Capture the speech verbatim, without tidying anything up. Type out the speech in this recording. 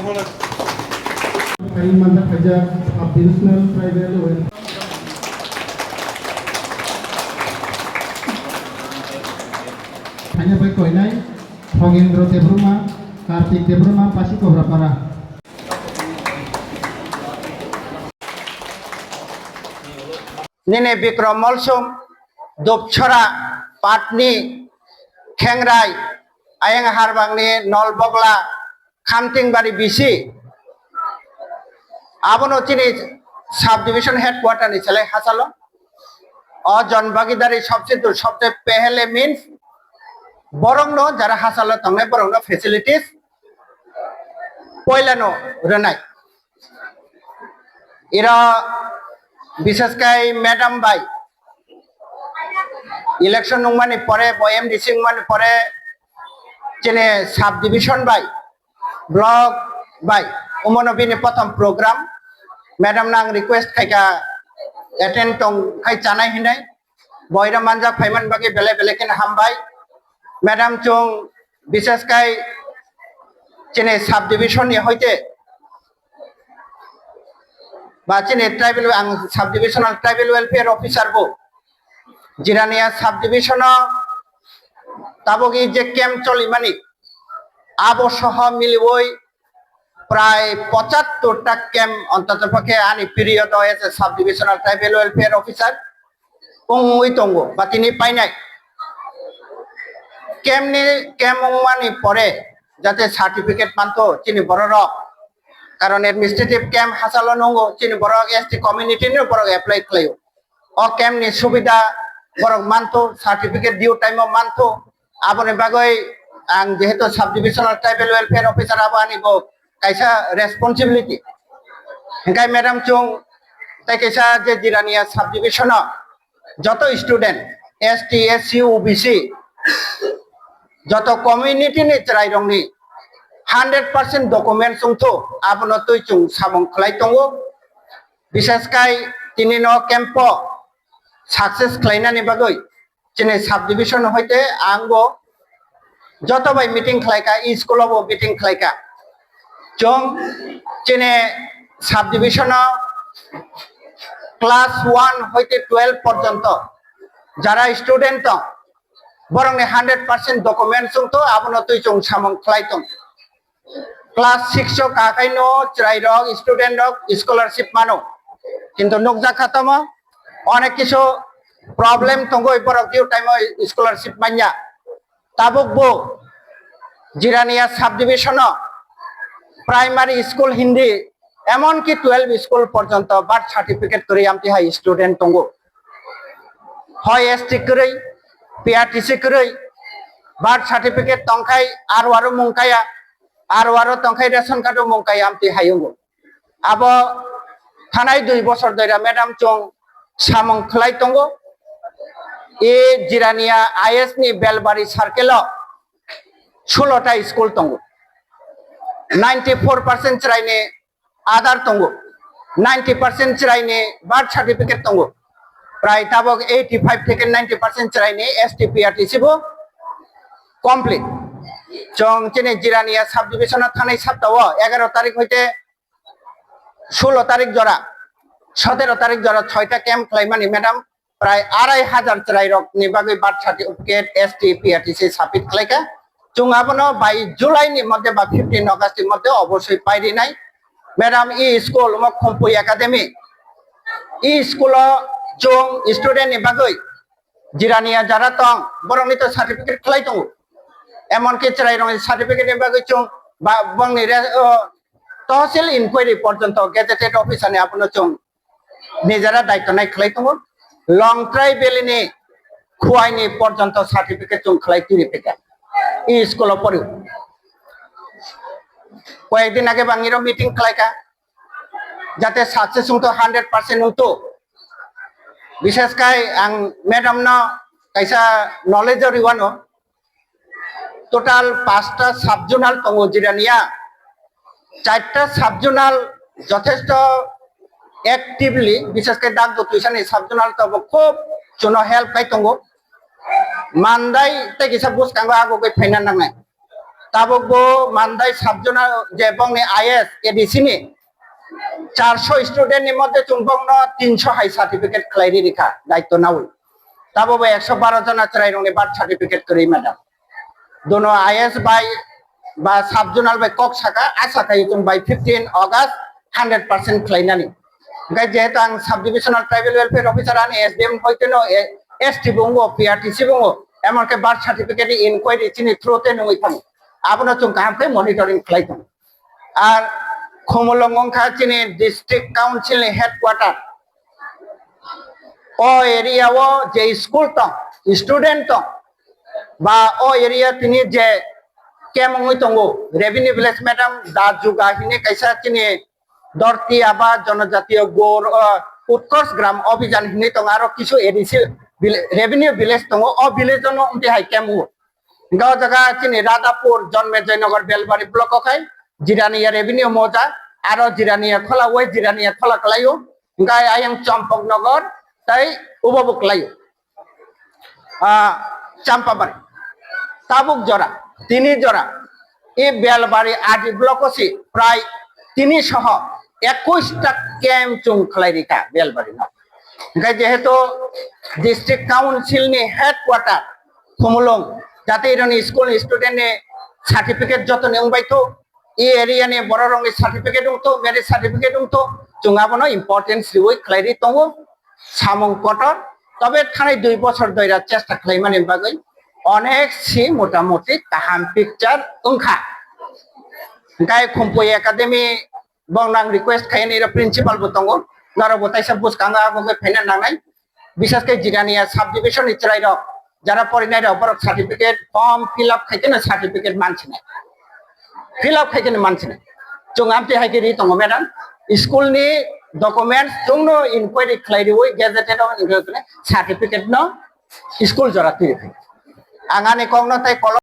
Khaini manjak khaijak sub divisional tribal welfare. Khaina bai koinai Khogendro Debbarma, Kartik Debbarma, Pasi Kobrapara. Nini Bikrom Molsum, Dupchora, Patni, Khengrai, Ayang Harbangni Nolbogla, Khamtingbari B C. Abono chini subdivision headquarter ni selai hachalo. O jon bagidari sobse dur sobse pehele means borokno jara hachalo tongnai borokno facilities poilano rwnai. Iro biseskai madam bai election wngmani pore, bo M D C wngmani pore chini subdivision bai, block bai, omono bini prothom program. Madam no ang request khaika attend tong khai chanai hinai. Boiro manjak phaiman bagwi belai belai kheno hambai. Madam, chwng biseskai chini subdivision ni hoite ba chini tribal, ang subdivisional tribal welfare officer bo Jirania subdivision o tabuk i je camp cholimani, abo soho miliwi prai pochattor ta camp, ontoto pokhe ani period o as a subdivisional tribal welfare officer wngwi tongo ba tini painai. Camp ni, camp wngmani pore jate certificate manto chini bororok, karon administrative camp hachalo nungo chini borok S T community ni borok apply khlaio. O camp ni subida borok manto, certificate due time o manto. Aboni bagwi ang jehetu subdivisional tribal welfare officer, abo ani bo kaisa responsibility. Hingkai madam, chwng tei kaisa je Jirania subdivision o joto student, S T, S C, O B C, joto community ni chwrairokni hundred percent documents wngthu, abono twi chwng samung khlai tongo. Biseskai tini no camp o success khlainani bagwi chini subdivision hoite ang bo joto bai meeting khlaika, school o bo meeting khlaika. Chwng chini subdivision o class one hoite twelve porjonto jara student tong, borokni hundred percent documents wngthu, abono twi chwng samung khlai tong. Class six o kakaino chwrairok, student rok scholarship mano, kintu nukjakha tamo onek kisu problem tongwi borok due time o scholarship manya. Tabuk bo Jirania subdivision o primary school hindi, emonki twelve school porjonto birth certificate kwrwi amtwi hai student tongo. Hoi S T kwrwi, P R T C kwrwi, birth certificate tongkhai aro aro mung kaya, aro aro tongkhai ration card o mung kaya amtwi hai wngo. Abo thanai dui bosor doira madam chwng samung khlai tongo. E Jirania I S ni Belbari circle o sulo ta school tongo. Ninety four percent chwraini Aadhaar tongo. Ninety percent chwraini birth certificate tongo. Prai tabok eighty five theke ninety percent chwraini S T P R T C bo complete. Chwng chini Jirania subdivision o thanai sapta o egaro tarik hoite sulo tarik jora, sotero tarik jora soita camp khlaimani madam, prai arai hajar chwrairokni bagwi birth certificate, S T, P R T C submit khlaikha. Chwng abono bai July ni moddhe ba fifteen August ni moddhe obosoi pairinai. Madam, e school omo Khumpui Academy. E school o chwng student ni bagwi Jirania jara tong, borokni to certificate khlai tongo. Emonki chwrairokni certificate ni bagwi chwng ba bongni re-, o, Tahsil inquiry porjonto gazetted officer ni abono chwng nijera daityo nai khlai tongo. Longtrai Valley ni Khuaini porjonto certificate chwng khlai tini pika. E school o pori. Koyek din age bangiro meeting khlaika. Jate success wngto hundred percent wngto. Biseskai ang madam no kaisa knowledge o riwano. Total pasta sub-zonal tongo Jirania. Charta sub-zonal jothesto actively, biseskai dak do tuisani sub-zonal tobo khub chuno help khai tongo. Mandai tei kisa bwskango agogwi phaina nangnai. Tabuk bo Mandai sub zonal je bongni I S A D C ni charso student ni moddhe chwng bongno tinso hai certificate khlai ri rikha daityo nawi. Tabuk bo ekso baro jona chwrairokni birth certificate kwrwi madam. Dono I S bai ba sub zonal bai kok saka, a saka chwng bai fifteen August hundred percent khlainani. Hingke jehetu ang sub divisional tribal welfare officer ani S D M hoiteno, eh, S T bo wngo, P R T C bo wngo, emon khe birth certificate ni inquiry chini through te nungwi thango. Abono chwng kaham khe monitoring khlai tongo. Ar Khumulwng wngkha chini district council ni headquarter. O area o je school tong, student tong, ba o area tini je camp wngwi tongo, revenue village madam da juga hini kaisa chini Dortiya ba Jonojatiya Gaur, o, Utkarsh Gram Abhijan hinwi tongo, aro kisu A D C vil-, revenue village tongo, o village ono wngte hai kemu. Hingke o jaga chini Radhapur, Jonmejay Nagar, Belbari block o khai Jiraniya revenue moja, aro Jiraniya Khola, West Jiraniya Khola kalaio, hingke ayang Champaknagar, tai ubo bo kalaio. Ah, Champabari, tabuk jora, tini jora, e Belbari R D block o si prai tini soho ekush ta camp chwng khlai rikha Belbari no. Hingke jehetu district council ni headquarter Khumulwng, jate ironi school ni student ni certificate joto ni wngbai thu, e area ni borok rok ni certificate wng thu, marriage certificate wng thu, chwng abono importance riwi khlai ri tongo. Samung kotor, tobe thanai dui bochor doira chesta khlaimani bagwi onek si motamuti kaham picture wngkha. Hingke Khumpui Academy bongno ang request khaini, iro principal bo tongo, norok bo taisa bwskango agogwi phaina nangnai. Bisas khe Jiraniya sub division ni chwrai rok, jara porinai rok, borok certificate form fill up khai kheno certificate mansinai. Fill up khai kheno mansinai. Chwng amtwi hai khe ri tongo madam. School ni documents chwngno inquiry khlai riwi gazetted o certificate no school jora twi rikha. Ang ani kokno tei kolok